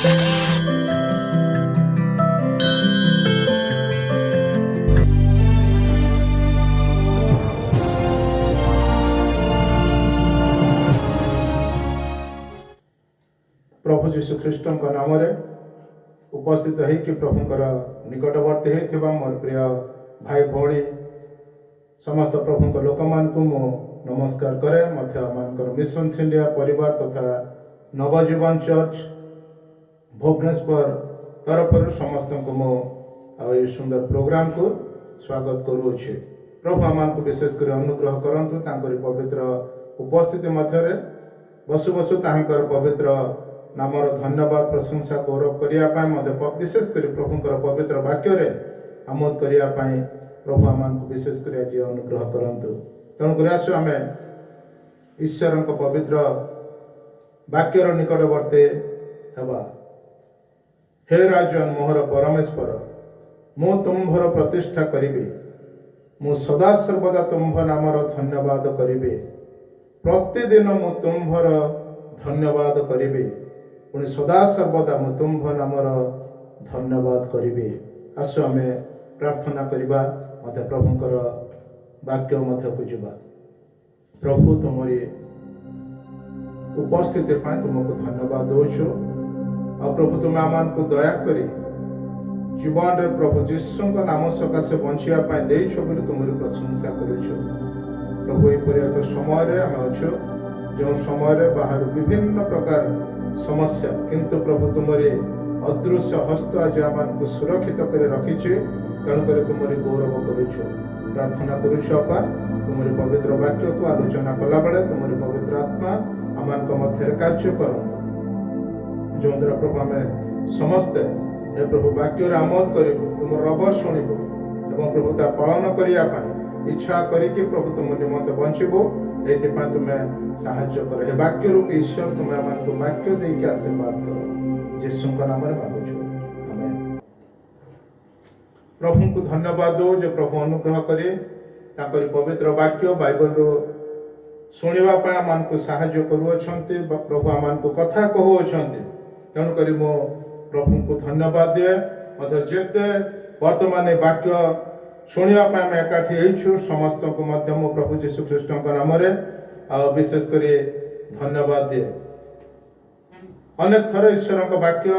ପ୍ରଭୁ ଯୀଶୁ ଖ୍ରୀଷ୍ଟଙ୍କ ନାମରେ ଉପସ୍ଥିତ ହେଇକି ପ୍ରଭୁଙ୍କର ନିକଟବର୍ତ୍ତୀ ହେଇଥିବା ମୋର ପ୍ରିୟ ଭାଇ ଭଉଣୀ, ସମସ୍ତ ପ୍ରଭୁଙ୍କ ଲୋକମାନଙ୍କୁ ମୁଁ ନମସ୍କାର କରେ। ମଧ୍ୟ ଆମମାନଙ୍କର ମିଶନ୍ସ ଇଣ୍ଡିଆ ପରିବାର ତଥା ନବଜୀବନ ଚର୍ଚ୍ଚ ଭୁବନେଶ୍ୱର ତରଫରୁ ସମସ୍ତଙ୍କୁ ମୁଁ ଆଉ ଏହି ସୁନ୍ଦର ପ୍ରୋଗ୍ରାମକୁ ସ୍ୱାଗତ କରୁଅଛି। ପ୍ରଭୁ ଆମମାନଙ୍କୁ ବିଶେଷ କରି ଅନୁଗ୍ରହ କରନ୍ତୁ। ତାଙ୍କରି ପବିତ୍ର ଉପସ୍ଥିତି ମଧ୍ୟରେ ବସୁ ବସୁ ତାହାଙ୍କର ପବିତ୍ର ନାମର ଧନ୍ୟବାଦ, ପ୍ରଶଂସା, ଗୌରବ କରିବା ପାଇଁ ମଧ୍ୟ ବିଶେଷ କରି ପ୍ରଭୁଙ୍କର ପବିତ୍ର ବାକ୍ୟରେ ଆମୋଦ କରିବା ପାଇଁ ପ୍ରଭୁ ଆମମାନଙ୍କୁ ବିଶେଷ କରି ଆଜି ଅନୁଗ୍ରହ କରନ୍ତୁ। ତେଣୁକରି ଆସୁ ଆମେ ଈଶ୍ୱରଙ୍କ ପବିତ୍ର ବାକ୍ୟର ନିକଟବର୍ତ୍ତୀ ହେବା। ହେ ରାଜନ, ମୋହର ପରମେଶ୍ୱର, ମୁଁ ତୁମ୍ଭର ପ୍ରତିଷ୍ଠା କରିବି। ମୁଁ ସଦାସର୍ବଦା ତୁମ୍ଭ ନାମର ଧନ୍ୟବାଦ କରିବି। ପ୍ରତିଦିନ ମୁଁ ତୁମ୍ଭର ଧନ୍ୟବାଦ କରିବି, ପୁଣି ସଦାସର୍ବଦା ମୁଁ ତୁମ୍ଭ ନାମର ଧନ୍ୟବାଦ କରିବି। ଆସୁ ଆମେ ପ୍ରାର୍ଥନା କରିବା, ମଧ୍ୟ ପ୍ରଭୁଙ୍କର ବାକ୍ୟ ମଧ୍ୟକୁ ଯିବା। ପ୍ରଭୁ, ତୁମରି ଉପସ୍ଥିତି ପାଇଁ ତୁମକୁ ଧନ୍ୟବାଦ ଦେଉଛୁ। ଆଉ ପ୍ରଭୁ, ତୁମେ ଆମମାନଙ୍କୁ ଦୟାକରି ଜୀବନରେ ପ୍ରଭୁ ଯୀଶୁଙ୍କ ନାମ ସକାଶେ ବଞ୍ଚିବା ପାଇଁ ଦେଇଛ ବୋଲି ତୁମରି ପ୍ରଶଂସା କରୁଛୁ। ପ୍ରଭୁ, ଏପରି ଏକ ସମୟରେ ଆମେ ଅଛୁ, ଯେଉଁ ସମୟରେ ବାହାରୁ ବିଭିନ୍ନ ପ୍ରକାର ସମସ୍ୟା, କିନ୍ତୁ ପ୍ରଭୁ, ତୁମରି ଅଦୃଶ୍ୟ ହସ୍ତ ଆଜି ଆମମାନଙ୍କୁ ସୁରକ୍ଷିତ କରି ରଖିଛି। ତେଣୁକରି ତୁମରି ଗୌରବ କରୁଛୁ। ପ୍ରାର୍ଥନା କରୁଛୁ ଅପା, ତୁମରି ପବିତ୍ର ବାକ୍ୟକୁ ଆଲୋଚନା କଲାବେଳେ ତୁମରି ପବିତ୍ର ଆତ୍ମା ଆମମାନଙ୍କ ମଧ୍ୟରେ କାର୍ଯ୍ୟ କରନ୍ତୁ, ଯେଉଁଦ୍ୱାରା ପ୍ରଭୁ ଆମେ ସମସ୍ତେ ହେ ପ୍ରଭୁ ବାକ୍ୟରେ ଆମୋଦ କରିବୁ, ତୁମର ରବ ଶୁଣିବୁ ଏବଂ ପ୍ରଭୁ ତା ପାଳନ କରିବା ପାଇଁ ଇଚ୍ଛା କରିକି ପ୍ରଭୁ ତୁମ ନିମନ୍ତେ ବଞ୍ଚିବୁ। ଏଇଥିପାଇଁ ତୁମେ ସାହାଯ୍ୟ କର। ହେ ବାକ୍ୟ ରୂପୀ ଈଶ୍ୱର, ତୁମେ ଆମମାନଙ୍କୁ ବାକ୍ୟ ଦେଇକି ଆଶୀର୍ବାଦ କର। ଯୀଶୁଙ୍କ ନାମରେ ମାଗୁଛୁ, ଆମେ ପ୍ରଭୁଙ୍କୁ ଧନ୍ୟବାଦ ଦଉ ଯେ ପ୍ରଭୁ ଅନୁଗ୍ରହ କରି ତାଙ୍କରି ପବିତ୍ର ବାକ୍ୟ ବାଇବଲରୁ ଶୁଣିବା ପାଇଁ ଆମମାନଙ୍କୁ ସାହାଯ୍ୟ କରୁଅଛନ୍ତି ବା ପ୍ରଭୁ ଆମମାନଙ୍କୁ କଥା କହୁଅଛନ୍ତି। ତେଣୁକରି ମୁଁ ପ୍ରଭୁଙ୍କୁ ଧନ୍ୟବାଦ ଦିଏ। ମଧ୍ୟ ଯେତେ ବର୍ତ୍ତମାନ ଏ ବାକ୍ୟ ଶୁଣିବା ପାଇଁ ଆମେ ଏକାଠି ହେଇଛୁ, ସମସ୍ତଙ୍କୁ ମଧ୍ୟ ମୁଁ ପ୍ରଭୁ ଯୀଶୁ ଖ୍ରୀଷ୍ଟଙ୍କ ନାମରେ ଆଉ ବିଶେଷ କରି ଧନ୍ୟବାଦ ଦିଏ। ଅନେକ ଥର ଈଶ୍ୱରଙ୍କ ବାକ୍ୟ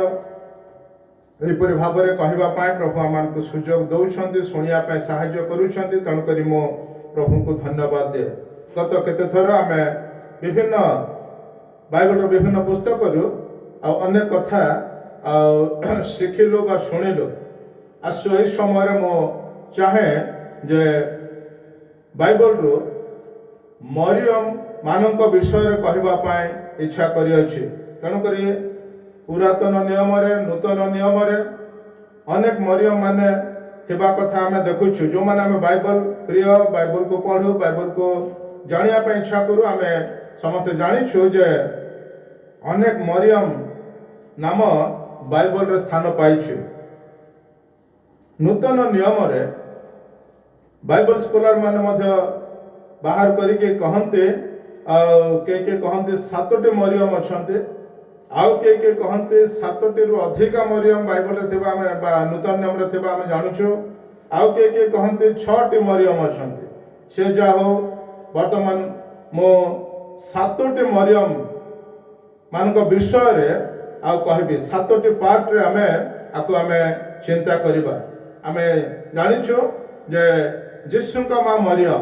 ଏହିପରି ଭାବରେ କହିବା ପାଇଁ ପ୍ରଭୁ ଆମମାନଙ୍କୁ ସୁଯୋଗ ଦେଉଛନ୍ତି, ଶୁଣିବା ପାଇଁ ସାହାଯ୍ୟ କରୁଛନ୍ତି। ତେଣୁକରି ମୁଁ ପ୍ରଭୁଙ୍କୁ ଧନ୍ୟବାଦ ଦିଏ। ଗତ କେତେଥର ଆମେ ବିଭିନ୍ନ ବାଇବଲର ବିଭିନ୍ନ ପୁସ୍ତକରୁ ଆଉ ଅନେକ କଥା ଆଉ ଶିଖିଲୁ ବା ଶୁଣିଲୁ। ଆସୁ ଏହି ସମୟରେ ମୁଁ ଚାହେଁ ଯେ ବାଇବଲରୁ ମରିୟମ ମାନଙ୍କ ବିଷୟରେ କହିବା ପାଇଁ ଇଚ୍ଛା କରିଅଛି। ତେଣୁକରି ପୁରାତନ ନିୟମରେ, ନୂତନ ନିୟମରେ ଅନେକ ମରିୟମ ମାନେ ଥିବା କଥା ଆମେ ଦେଖୁଛୁ। ଯେଉଁମାନେ ଆମେ ବାଇବଲ ପ୍ରିୟ, ବାଇବଲକୁ ପଢ଼ୁ, ବାଇବଲକୁ ଜାଣିବା ପାଇଁ ଇଚ୍ଛା କରୁ, ଆମେ ସମସ୍ତେ ଜାଣିଛୁ ଯେ ଅନେକ ମରିୟମ ନାମ ବାଇବଲରେ ସ୍ଥାନ ପାଇଛି। ନୂତନ ନିୟମରେ ବାଇବଲ ସ୍କଲାର ମାନେ ମଧ୍ୟ ବାହାର କରିକି କହନ୍ତି, ଆଉ କିଏ କିଏ କହନ୍ତି 7ଟି ମରିୟମ ଅଛନ୍ତି, ଆଉ କିଏ କିଏ କହନ୍ତି 7ଟିରୁ ଅଧିକା ମରିୟମ ବାଇବଲରେ ଥିବା ଆମେ ବା ନୂତନ ନିୟମରେ ଥିବା ଆମେ ଜାଣୁଛୁ, ଆଉ କିଏ କିଏ କହନ୍ତି 6ଟି ମରିୟମ ଅଛନ୍ତି। ସେ ଯାହା ହଉ, ବର୍ତ୍ତମାନ ମୁଁ 7ଟି ମରିୟମ ମାନଙ୍କ ବିଷୟରେ ଆଉ କହିବି। 7ଟି ପାର୍ଟରେ ଆମେ ଆକୁ ଆମେ ଚିନ୍ତା କରିବା। ଆମେ ଜାଣିଛୁ ଯେ ଯୀଶୁଙ୍କ ମା ମରିୟମ,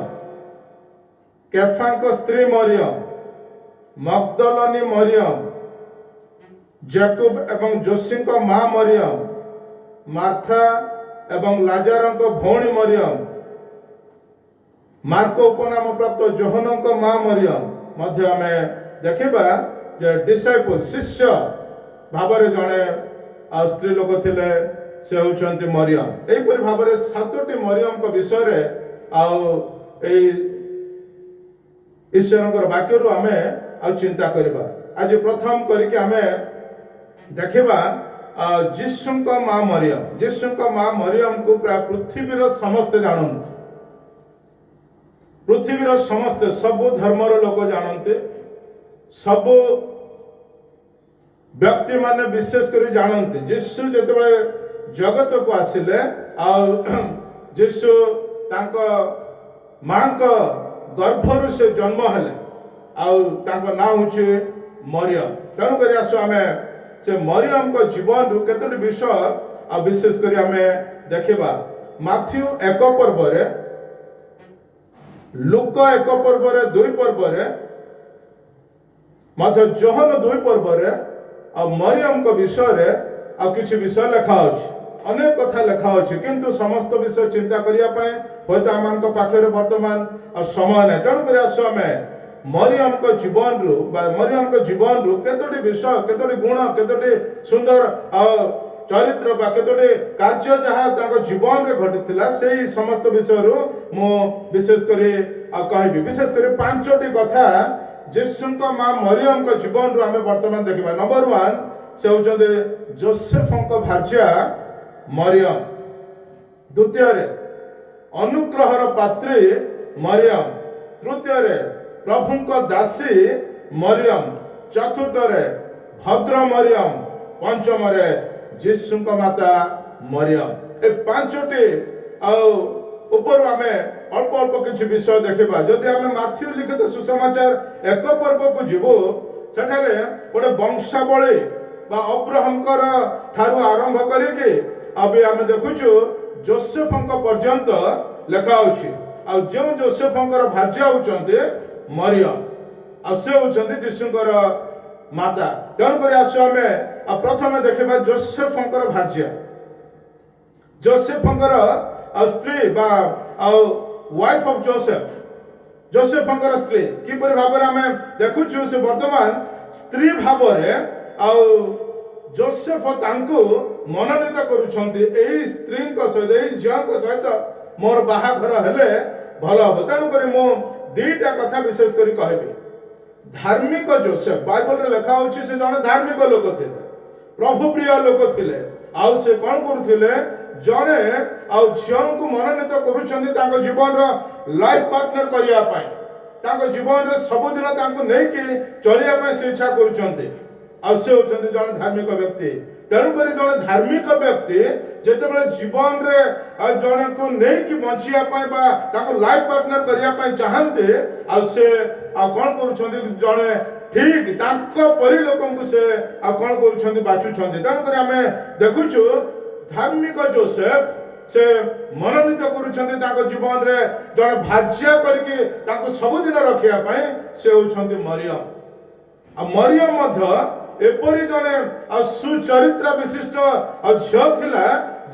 କେଫାଙ୍କ ସ୍ତ୍ରୀ ମରିୟମ, ମଗ୍ଦଲନୀ ମରିୟମ, ଜାକୁବ ଏବଂ ଯୋଶୀଙ୍କ ମା ମରିୟମ, ମାର୍ଥା ଏବଂ ଲାଜାରଙ୍କ ଭଉଣୀ ମରିୟମ, ମାର୍କ ଉପନାମ ପ୍ରାପ୍ତ ଯୋହନଙ୍କ ମା ମରିୟମ। ମଧ୍ୟ ଆମେ ଦେଖିବା ଯେ ଡିସାଇପୁଲ, ଶିଷ୍ୟ ଭାବରେ ଜଣେ ଆଉ ସ୍ତ୍ରୀ ଲୋକ ଥିଲେ, ସେ ହେଉଛନ୍ତି ମରିୟମ। ଏହିପରି ଭାବରେ 7ଟି ମରିୟମଙ୍କ ବିଷୟରେ ଆଉ ଏଇ ଈଶ୍ୱରଙ୍କର ବାକ୍ୟରୁ ଆମେ ଆଉ ଚିନ୍ତା କରିବା। ଆଜି ପ୍ରଥମ କରିକି ଆମେ ଦେଖିବା ଯୀଶୁଙ୍କ ମା ମରିୟମ। ଯୀଶୁଙ୍କ ମା ମରିୟମକୁ ପ୍ରାୟ ପୃଥିବୀର ସମସ୍ତେ ଜାଣନ୍ତି। ପୃଥିବୀର ସମସ୍ତେ, ସବୁ ଧର୍ମର ଲୋକ ଜାଣନ୍ତି, ସବୁ ବ୍ୟକ୍ତିମାନେ ବିଶେଷ କରି ଜାଣନ୍ତି, ଯୀଶୁ ଯେତେବେଳେ ଜଗତକୁ ଆସିଲେ ଆଉ ଯୀଶୁ ତାଙ୍କ ମାଙ୍କ ଗର୍ଭରୁ ସେ ଜନ୍ମ ହେଲେ ଆଉ ତାଙ୍କ ନାଁ ହେଉଛି ମରିୟମ। ତେଣୁକରି ଆସୁ ଆମେ ସେ ମରିୟମଙ୍କ ଜୀବନରୁ କେତୋଟି ବିଷୟ ଆଉ ବିଶେଷ କରି ଆମେ ଦେଖିବା। ମାଥ୍ୟୁ 1 ପର୍ବରେ, ଲୁକ 1 ପର୍ବରେ, 2 ପର୍ବରେ, ମଧ୍ୟ ଯୋହନ 2 ପର୍ବରେ ଆଉ ମରିୟମଙ୍କ ବିଷୟରେ ଆଉ କିଛି ବିଷୟ ଲେଖା ଅଛି। ଅନେକ କଥା ଲେଖା ଅଛି, କିନ୍ତୁ ସମସ୍ତ ବିଷୟ ଚିନ୍ତା କରିବା ପାଇଁ ହୁଏତ ଆମମାନଙ୍କ ପାଖରେ ବର୍ତ୍ତମାନ ଆଉ ସମୟ ନାହିଁ। ତେଣୁକରି ଆସୁ ଆମେ ମରିୟମଙ୍କ ଜୀବନରୁ ବା ମରିୟମଙ୍କ ଜୀବନରୁ କେତୋଟି ବିଷୟ, କେତୋଟି ଗୁଣ, କେତୋଟି ସୁନ୍ଦର ଆଉ ଚରିତ୍ର ବା କେତୋଟି କାର୍ଯ୍ୟ ଯାହା ତାଙ୍କ ଜୀବନରେ ଘଟିଥିଲା, ସେଇ ସମସ୍ତ ବିଷୟରୁ ମୁଁ ବିଶେଷ କରି ଆଉ କହିବି। ବିଶେଷ କରି ପାଞ୍ଚଟି କଥା ଯୀଶୁଙ୍କ ମା ମରିୟମଙ୍କ ଜୀବନରୁ ଆମେ ବର୍ତ୍ତମାନ ଦେଖିବା। ନମ୍ବର 1, ସେ ହେଉଛନ୍ତି ଜୋସେଫଙ୍କ ଭାର୍ଯ୍ୟା ମରିୟମ। ଦ୍ୱିତୀୟରେ, ଅନୁଗ୍ରହର ପାତ୍ରୀ ମରିୟମ। ତୃତୀୟରେ, ପ୍ରଭୁଙ୍କ ଦାସୀ ମରିୟମ। ଚତୁର୍ଥରେ, ଭଦ୍ର ମରିୟମ। ପଞ୍ଚମରେ, ଯୀଶୁଙ୍କ ମାତା ମରିୟମ। ଏ ପାଞ୍ଚଟି ଆଉ ଉପରୁ ଆମେ ଅଳ୍ପ ଅଳ୍ପ କିଛି ବିଷୟ ଦେଖିବା। ଯଦି ଆମେ ମାଥ୍ୟୁ ଲିଖିତ ସୁସମାଚାର 1 ପର୍ବକୁ ଯିବୁ, ସେଠାରେ ଗୋଟେ ବଂଶାବଳୀ ବା ଅବ୍ରହମଙ୍କର ଠାରୁ ଆରମ୍ଭ କରିକି ଆଉ ବି ଆମେ ଦେଖୁଛୁ ଜୋସେଫଙ୍କ ପର୍ଯ୍ୟନ୍ତ ଲେଖା ଅଛି। ଆଉ ଯେଉଁ ଜୋସେଫଙ୍କର ଭାର୍ଯ୍ୟା ହେଉଛନ୍ତି ମରିୟମ ଆଉ ସେ ହେଉଛନ୍ତି ଯୀଶୁଙ୍କର ମାତା। ତେଣୁକରି ଆସୁ ଆମେ ଆଉ ପ୍ରଥମେ ଦେଖିବା ଜୋସେଫଙ୍କର ଭାର୍ଯ୍ୟା, ଜୋସେଫଙ୍କର ଆଉ ସ୍ତ୍ରୀ ବା ଆଉ ୱାଇଫ ଅଫ ଜୋସେଫ। ଜୋସେଫଙ୍କର ସ୍ତ୍ରୀ କିପରି ଭାବରେ ଆମେ ଦେଖୁଛୁ, ସେ ବର୍ତ୍ତମାନ ସ୍ତ୍ରୀ ଭାବରେ ଆଉ ଜୋସେଫ ତାଙ୍କୁ ମନୋନୀତ କରୁଛନ୍ତି। ଏଇ ସ୍ତ୍ରୀଙ୍କ ସହିତ, ଏଇ ଝିଅଙ୍କ ସହିତ ମୋର ବାହାଘର ହେଲେ ଭଲ ହବ। ତେଣୁକରି ମୁଁ ଦିଟା କଥା ବିଶେଷ କରି କହିବି। ଧାର୍ମିକ ଜୋସେଫ, ବାଇବଲରେ ଲେଖା ହଉଛି ସେ ଜଣେ ଧାର୍ମିକ ଲୋକ ଥିଲେ, ପ୍ରଭୁ ପ୍ରିୟ ଲୋକ ଥିଲେ। ଆଉ ସେ କଣ କରୁଥିଲେ? ଜଣେ ଆଉ ଝିଅଙ୍କୁ ମନୋନୀତ କରୁଛନ୍ତି ତାଙ୍କ ଜୀବନର ଲାଇଫ ପାର୍ଟନର କରିବା ପାଇଁ। ତାଙ୍କ ଜୀବନରେ ସବୁଦିନ ତାଙ୍କୁ ନେଇକି ଚଳିବା ପାଇଁ ସେ ଇଚ୍ଛା କରୁଛନ୍ତି। ଆଉ ସେ ହେଉଛନ୍ତି ଜଣେ ଧାର୍ମିକ ବ୍ୟକ୍ତି। ତେଣୁକରି ଜଣେ ଧାର୍ମିକ ବ୍ୟକ୍ତି ଯେତେବେଳେ ଜୀବନରେ ଆଉ ଜଣକୁ ନେଇକି ବଞ୍ଚିବା ପାଇଁ ବା ତାଙ୍କୁ ଲାଇଫ ପାର୍ଟନର କରିବା ପାଇଁ ଚାହାନ୍ତି, ଆଉ ସେ ଆଉ କଣ କରୁଛନ୍ତି? ଜଣେ ଠିକ ତାଙ୍କ ପରି ଲୋକଙ୍କୁ ସେ ଆଉ କଣ କରୁଛନ୍ତି? ବାଛୁଛନ୍ତି। ତେଣୁକରି ଆମେ ଦେଖୁଛୁ ଧାର୍ମିକ ଜୋସେଫ ସେ ମନୋନୀତ କରୁଛନ୍ତି ତାଙ୍କ ଜୀବନରେ ଜଣେ ଭାର୍ଯ୍ୟା କରିକି ତାଙ୍କୁ ସବୁଦିନ ରଖିବା ପାଇଁ, ସେ ହେଉଛନ୍ତି ମରିୟମ। ଆଉ ମରିୟମ ମଧ୍ୟ ଏପରି ଜଣେ ଆଉ ସୁଚରିତ୍ର ବିଶିଷ୍ଟ ଆଉ ଝିଅ ଥିଲା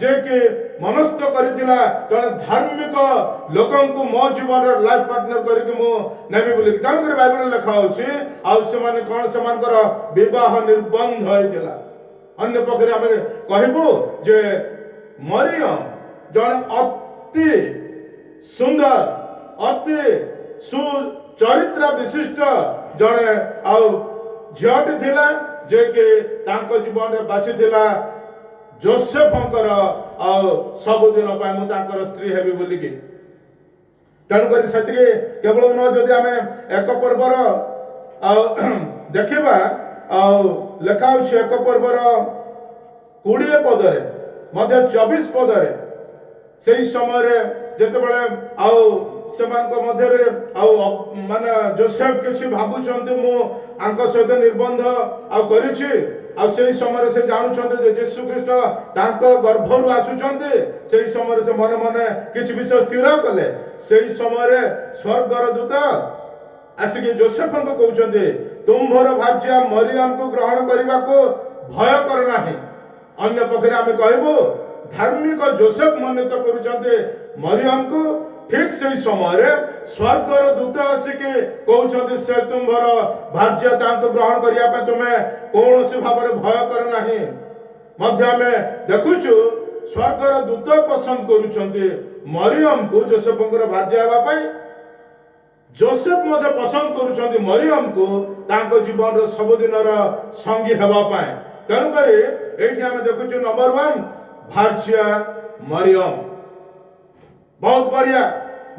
ଯେ କି ମନସ୍ଥ କରିଥିଲା ଜଣେ ଧାର୍ମିକ ଲୋକଙ୍କୁ ମୋ ଜୀବନର ଲାଇଫ ପାର୍ଟନର କରିକି ମୁଁ ନେବି ବୋଲି। ତେଣୁକରି ବାଇବଲରେ ଲେଖା ହଉଛି ଆଉ ସେମାନେ କଣ, ସେମାନଙ୍କର ବିବାହ ନିର୍ବନ୍ଧ ହେଇଥିଲା। ଅନ୍ୟ ପକ୍ଷରେ ଆମେ କହିବୁ ଯେ ମରିୟମ ଜଣେ ଅତି ସୁନ୍ଦର, ଅତି ସୁଚରିତ୍ର ବିଶିଷ୍ଟ ଜଣେ ଆଉ ଝିଅଟି ଥିଲା ଯେ କି ତାଙ୍କ ଜୀବନରେ ବାଛିଥିଲା ଜୋସେଫଙ୍କର ଆଉ ସବୁଦିନ ପାଇଁ ମୁଁ ତାଙ୍କର ସ୍ତ୍ରୀ ହେବି ବୋଲିକି। ତେଣୁକରି ସେତିକି କେବଳ ନୁହଁ, ଯଦି ଆମେ 1 ପର୍ବର ଆଉ ଦେଖିବା, ଆଉ ଲେଖା ହେଉଛି 1 ପର୍ବର 20 ପଦରେ, ମଧ୍ୟ 24 ପଦରେ, ସେଇ ସମୟରେ ଯେତେବେଳେ ଆଉ ସେମାନଙ୍କ ମଧ୍ୟରେ ଆଉ ମାନେ ଜୋସେଫ କିଛି ଭାବୁଛନ୍ତି, ମୁଁ ୟାଙ୍କ ସହିତ ନିର୍ବନ୍ଧ ଆଉ କରିଛି, ଆଉ ସେଇ ସମୟରେ ସେ ଜାଣୁଛନ୍ତି ଯେ ଯୀଶୁ ଖ୍ରୀଷ୍ଟ ତାଙ୍କ ଗର୍ଭରୁ ଆସୁଛନ୍ତି। ସେଇ ସମୟରେ ସେ ମନେ ମନେ କିଛି ବିଷୟ ସ୍ଥିର କଲେ। ସେଇ ସମୟରେ ସ୍ୱର୍ଗର ଦୂତ ଆସିକି ଜୋସେଫଙ୍କୁ କହୁଛନ୍ତି, ତୁମ୍ଭର ଭାର୍ଯ୍ୟା ମରିୟମକୁ ଗ୍ରହଣ କରିବାକୁ ଭୟ କର ନାହିଁ। ଅନ୍ୟ ପକ୍ଷରେ ଆମେ କହିବୁ ଧାର୍ମିକ ଜୋସେଫ ମନୋନୀତ କରୁଛନ୍ତି ମରିୟମକୁ, ଠିକ ସେଇ ସମୟରେ ସ୍ୱର୍ଗର ଦୂତ ଆସିକି କହୁଛନ୍ତି, ସେ ତୁମ୍ଭର ଭାର୍ଯ୍ୟା, ତାଙ୍କୁ ଗ୍ରହଣ କରିବା ପାଇଁ ତୁମେ କୌଣସି ଭାବରେ ଭୟ କର ନାହିଁ। ମଧ୍ୟ ଆମେ ଦେଖୁଛୁ ସ୍ୱର୍ଗର ଦୂତ ପସନ୍ଦ କରୁଛନ୍ତି ମରିୟମକୁ ଜୋସେଫଙ୍କର ଭାର୍ଯ୍ୟା ହେବା ପାଇଁ। ଜୋସେଫ ମଧ୍ୟ ପସନ୍ଦ କରୁଛନ୍ତି ମରିୟମକୁ ତାଙ୍କ ଜୀବନର ସବୁଦିନର ସଙ୍ଗୀ ହେବା ପାଇଁ। ତେଣୁକରି ଏଇଠି ଆମେ ଦେଖୁଛୁ ନମ୍ବର 1, ଭାର୍ଯ୍ୟା ମରିୟମ। ବହୁତ ବଢିଆ,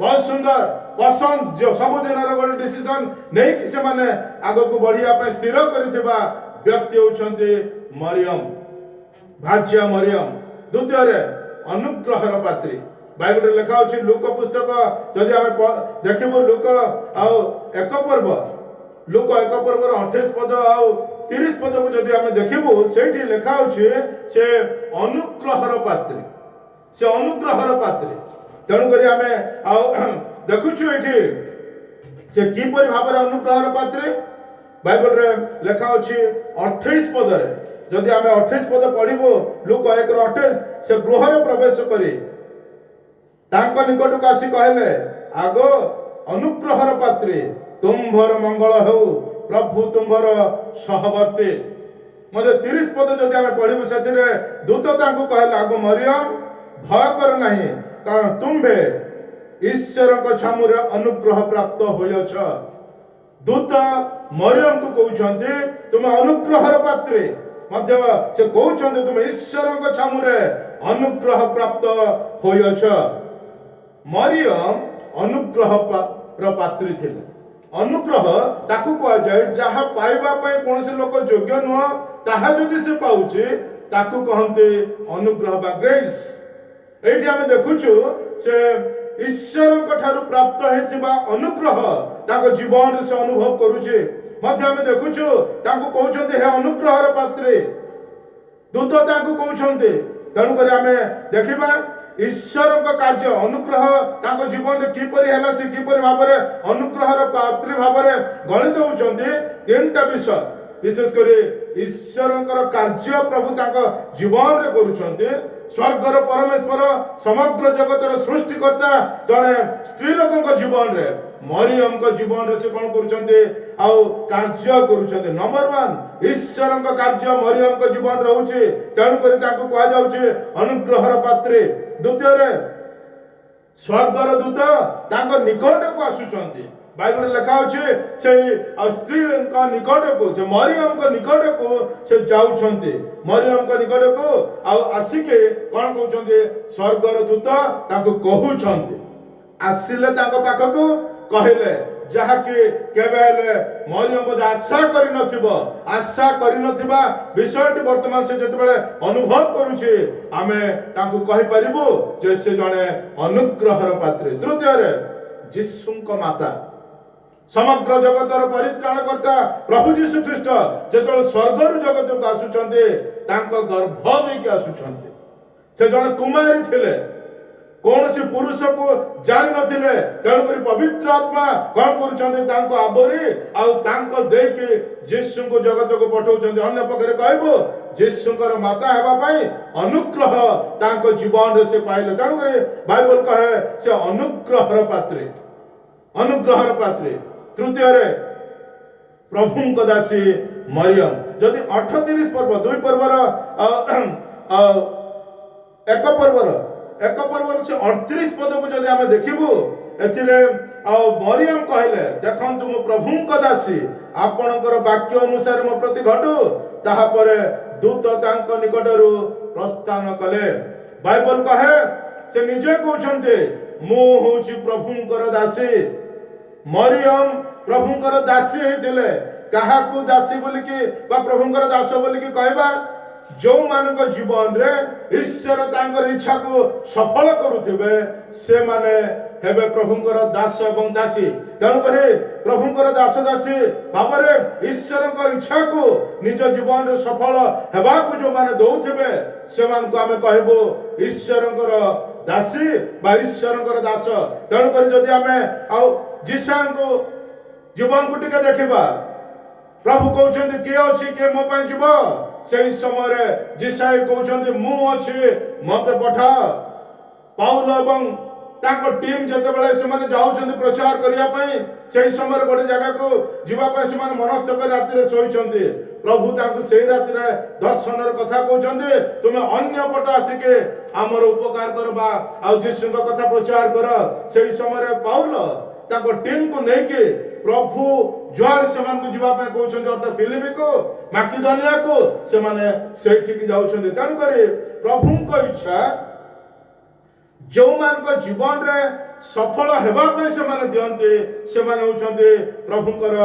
ବହୁତ ସୁନ୍ଦର ପସନ୍ଦ, ସବୁଦିନର ଗୋଟେ ଡିସିସନ ନେଇକି ସେମାନେ ଆଗକୁ ବଢିବା ପାଇଁ ସ୍ଥିର କରିଥିବା ବ୍ୟକ୍ତି ହେଉଛନ୍ତି ମରିୟମ, ଭାର୍ଯ୍ୟା ମରିୟମ। ଦ୍ୱିତୀୟରେ ଅନୁଗ୍ରହର ପାତ୍ରୀ। ବାଇବଲରେ ଲେଖା ଅଛି, ଲୂକ ପୁସ୍ତକ ଯଦି ଆମେ ଦେଖିବୁ, ଲୂକ ଆଉ 1 ପର୍ବ, ଲୂକ 1 ପର୍ବର 28 ପଦ ଆଉ 30 ପଦକୁ ଯଦି ଆମେ ଦେଖିବୁ, ସେଇଠି ଲେଖା ଅଛି ସେ ଅନୁଗ୍ରହର ପାତ୍ରୀ, ସେ ଅନୁଗ୍ରହର ପାତ୍ରୀ। ତେଣୁକରି ଆମେ ଆଉ ଦେଖୁଛୁ ଏଇଠି ସେ କିପରି ଭାବରେ ଅନୁଗ୍ରହର ପାତ୍ରୀ। ବାଇବଲରେ ଲେଖା ଅଛି 28 ପଦରେ, ଯଦି ଆମେ 28 ପଦ ପଢିବୁ, ଲୂକ 1ର 28, ସେ ଗୃହରେ ପ୍ରବେଶ କରି ତାଙ୍କ ନିକଟକୁ ଆସି କହିଲେ, ଆଗୋ ଅନୁଗ୍ରହର ପାତ୍ରୀ, ତୁମ୍ଭର ମଙ୍ଗଳ ହେଉ, ପ୍ରଭୁ ତୁମ୍ଭର ସହବର୍ତ୍ତୀ। ମଧ୍ୟ 30 ପଦ ଯଦି ଆମେ ପଢିବୁ, ସେଥିରେ ଦୂତ ତାଙ୍କୁ କହିଲେ, ଆଗୋ ମରିୟମ, ଭୟ କର ନାହିଁ, କାରଣ ତୁମ୍ଭେ ଈଶ୍ୱରଙ୍କ ଛାମୁରେ ଅନୁଗ୍ରହ ପ୍ରାପ୍ତ ହୋଇଅଛ। ଦୂତ ମରିୟମକୁ କହୁଛନ୍ତି, ତୁମେ ଅନୁଗ୍ରହର ପାତ୍ରୀ। ମଧ୍ୟ ସେ କହୁଛନ୍ତି, ତୁମେ ଈଶ୍ୱରଙ୍କ ଛାମୁରେ ଅନୁଗ୍ରହ ପ୍ରାପ୍ତ ହୋଇଅଛ। ମରିୟମ ଅନୁଗ୍ରହ ର ପାତ୍ରୀ ଥିଲେ। ଅନୁଗ୍ରହ ତାକୁ କୁହାଯାଏ, ଯାହା ପାଇବା ପାଇଁ କୌଣସି ଲୋକ ଯୋଗ୍ୟ ନୁହଁ, ତାହା ଯଦି ସେ ପାଉଛି, ତାକୁ କହନ୍ତି ଅନୁଗ୍ରହ ବା ଗ୍ରେସ୍। ଏଇଠି ଆମେ ଦେଖୁଛୁ, ସେ ଈଶ୍ୱରଙ୍କ ଠାରୁ ପ୍ରାପ୍ତ ହେଇଥିବା ଅନୁଗ୍ରହ ତାଙ୍କ ଜୀବନରେ ସେ ଅନୁଭବ କରୁଛି। ମଧ୍ୟ ଆମେ ଦେଖୁଛୁ, ତାଙ୍କୁ କହୁଛନ୍ତି, ହେ ଅନୁଗ୍ରହର ପାତ୍ରୀ, ଦୂତ ତାଙ୍କୁ କହୁଛନ୍ତି। ତେଣୁକରି ଆମେ ଦେଖିବା ଈଶ୍ୱରଙ୍କ କାର୍ଯ୍ୟ, ଅନୁଗ୍ରହ ତାଙ୍କ ଜୀବନରେ କିପରି ହେଲା, ସେ କିପରି ଭାବରେ ଅନୁଗ୍ରହର ପାତ୍ରୀ ଭାବରେ ଗଣିତ ହେଉଛନ୍ତି। ତିନିଟା ବିଷୟ, ବିଶେଷ କରି ଈଶ୍ୱରଙ୍କର କାର୍ଯ୍ୟ ପ୍ରଭୁ ତାଙ୍କ ଜୀବନରେ କରୁଛନ୍ତି। ସ୍ୱର୍ଗର ପରମେଶ୍ୱର, ସମଗ୍ର ଜଗତର ସୃଷ୍ଟିକର୍ତ୍ତା ଜଣେ ସ୍ତ୍ରୀ ଲୋକଙ୍କ ଜୀବନରେ, ମରିୟମଙ୍କ ଜୀବନରେ ସେ କଣ କରୁଛନ୍ତି ଆଉ କାର୍ଯ୍ୟ କରୁଛନ୍ତି। ନମ୍ବର 1, ଈଶ୍ୱରଙ୍କ କାର୍ଯ୍ୟ ମରିୟମଙ୍କ ଜୀବନରେ ହଉଛି, ତେଣୁକରି ତାଙ୍କୁ କୁହାଯାଉଛି ଅନୁଗ୍ରହର ପାତ୍ରୀ। ଦ୍ୱିତୀୟରେ, ସ୍ୱର୍ଗର ଦୂତ ତାଙ୍କ ନିକଟକୁ ଆସୁଛନ୍ତି। ବାଇବଲରେ ଲେଖା ଅଛି, ସେଇ ଆଉ ସ୍ତ୍ରୀଙ୍କ ନିକଟକୁ, ସେ ମରିୟମଙ୍କ ନିକଟକୁ ସେ ଯାଉଛନ୍ତି। ମରିୟମଙ୍କ ନିକଟକୁ ଆଉ ଆସିକି କଣ କହୁଛନ୍ତି? ସ୍ୱର୍ଗର ଦୂତ ତାଙ୍କୁ କହୁଛନ୍ତି, ଆସିଲେ ତାଙ୍କ ପାଖକୁ, କହିଲେ, ଯାହାକି କେବେ ହେଲେ ମରିୟମ ବୋଧେ ଆଶା କରିନଥିବ। ଆଶା କରିନଥିବା ବିଷୟଟି ବର୍ତ୍ତମାନ ସେ ଯେତେବେଳେ ଅନୁଭବ କରୁଛି, ଆମେ ତାଙ୍କୁ କହିପାରିବୁ ଯେ ସେ ଜଣେ ଅନୁଗ୍ରହର ପାତ୍ରୀ। ତୃତୀୟରେ, ଯୀଶୁଙ୍କ ମାତା, ସମଗ୍ର ଜଗତର ପରିତ୍ରାଣକର୍ତ୍ତା ପ୍ରଭୁ ଯୀଶୁ ଖ୍ରୀଷ୍ଟ ଯେତେବେଳେ ସ୍ୱର୍ଗରୁ ଜଗତକୁ ଆସୁଛନ୍ତି, ତାଙ୍କ ଗର୍ଭ ଦେଇକି ଆସୁଛନ୍ତି। ସେ ଜଣେ କୁମାରୀ ଥିଲେ, କୌଣସି ପୁରୁଷକୁ ଜାଣିନଥିଲେ। ତେଣୁକରି ପବିତ୍ର ଆତ୍ମା କଣ କରୁଛନ୍ତି? ତାଙ୍କୁ ଆବରି ଆଉ ତାଙ୍କ ଦେଇକି ଯୀଶୁଙ୍କୁ ଜଗତକୁ ପଠାଉଛନ୍ତି। ଅନ୍ୟ ପକ୍ଷରେ କହିବୁ, ଯୀଶୁଙ୍କର ମାତା ହେବା ପାଇଁ ଅନୁଗ୍ରହ ତାଙ୍କ ଜୀବନରେ ସେ ପାଇଲେ। ତେଣୁକରି ବାଇବଲ କହେ ସେ ଅନୁଗ୍ରହର ପାତ୍ରୀ, ଅନୁଗ୍ରହର ପାତ୍ରୀ। ତୃତୀୟରେ, ପ୍ରଭୁଙ୍କ ଦାସୀ ମରିୟମ। ଯଦି 38 ପର୍ବ, 2 ପର୍ବର 1 ପର୍ବର ସେ 38 ପଦକୁ ଯଦି ଆମେ ଦେଖିବୁ, ଏଥିରେ ଆଉ ମରିୟମ କହିଲେ, ଦେଖନ୍ତୁ, ମୁଁ ପ୍ରଭୁଙ୍କ ଦାସୀ, ଆପଣଙ୍କର ବାକ୍ୟ ଅନୁସାରେ ମୋ ପ୍ରତି ଘଟୁ। ତାହାପରେ ଦୂତ ତାଙ୍କ ନିକଟରୁ ପ୍ରସ୍ଥାନ କଲେ। ବାଇବଲ କହେ, ସେ ନିଜେ କହୁଛନ୍ତି, ମୁଁ ହଉଛି ପ୍ରଭୁଙ୍କର ଦାସୀ। ମରିୟମ ପ୍ରଭୁଙ୍କର ଦାସୀ ହେଇଥିଲେ। କାହାକୁ ଦାସୀ ବୋଲିକି ବା ପ୍ରଭୁଙ୍କର ଦାସ ବୋଲିକି କହିବା? ଯୋଉମାନଙ୍କ ଜୀବନରେ ଈଶ୍ୱର ତାଙ୍କର ଇଚ୍ଛାକୁ ସଫଳ କରୁଥିବେ, ସେମାନେ ହେବେ ପ୍ରଭୁଙ୍କର ଦାସ ଏବଂ ଦାସୀ। ତେଣୁକରି ପ୍ରଭୁଙ୍କର ଦାସ ଦାସୀ ଭାବରେ ଈଶ୍ୱରଙ୍କ ଇଚ୍ଛାକୁ ନିଜ ଜୀବନରେ ସଫଳ ହେବାକୁ ଯୋଉମାନେ ଦଉଥିବେ, ସେମାନଙ୍କୁ ଆମେ କହିବୁ ଈଶ୍ୱରଙ୍କର ଦାସୀ ବା ଈଶ୍ୱରଙ୍କର ଦାସ। ତେଣୁକରି ଯଦି ଆମେ ଆଉ ଯିଶାଇୟଙ୍କୁ ଜୀବନକୁ ଟିକେ ଦେଖିବା, ପ୍ରଭୁ କହୁଛନ୍ତି, କିଏ ଅଛି, କିଏ ମୋ ପାଇଁ ଯିବ? ସେଇ ସମୟରେ ଯିଶାଇୟ କହୁଛନ୍ତି, ମୁଁ ଅଛି, ମତେ ପଠାଅ। ପାଉଲ ଏବଂ ତାଙ୍କ ଟିମ୍ ଯେତେବେଳେ ସେମାନେ ଯାଉଛନ୍ତି ପ୍ରଚାର କରିବା ପାଇଁ, ସେଇ ସମୟରେ ଗୋଟେ ଜାଗାକୁ ଯିବା ପାଇଁ ସେମାନେ ମନସ୍ଥ କରି ରାତିରେ ଶୋଇଛନ୍ତି। ପ୍ରଭୁ ତାଙ୍କୁ ସେଇ ରାତିରେ ଦର୍ଶନର କଥା କହୁଛନ୍ତି, ତୁମେ ଅନ୍ୟ ପଟ ଆସିକି ଆମର ଉପକାର କର ବା ଆଉ ଯୀଶୁଙ୍କ କଥା ପ୍ରଚାର କର। ସେଇ ସମୟରେ ପାଉଲ ତାଙ୍କ ଟିମ୍କୁ ନେଇକି ପ୍ରଭୁ ଯୁଆଡ଼େ ସେମାନଙ୍କୁ ଯିବା ପାଇଁ କହୁଛନ୍ତି, ଅର୍ଥାତ୍ ଫିଲିପିକୁ, ମାକିଦନିଆକୁ, ସେମାନେ ସେଇଠିକି ଯାଉଛନ୍ତି। ତେଣୁକରି ପ୍ରଭୁଙ୍କ ଇଚ୍ଛା ଯେଉଁମାନଙ୍କ ଜୀବନରେ ସଫଳ ହେବା ପାଇଁ ସେମାନେ ଦିଅନ୍ତି, ସେମାନେ ହେଉଛନ୍ତି ପ୍ରଭୁଙ୍କର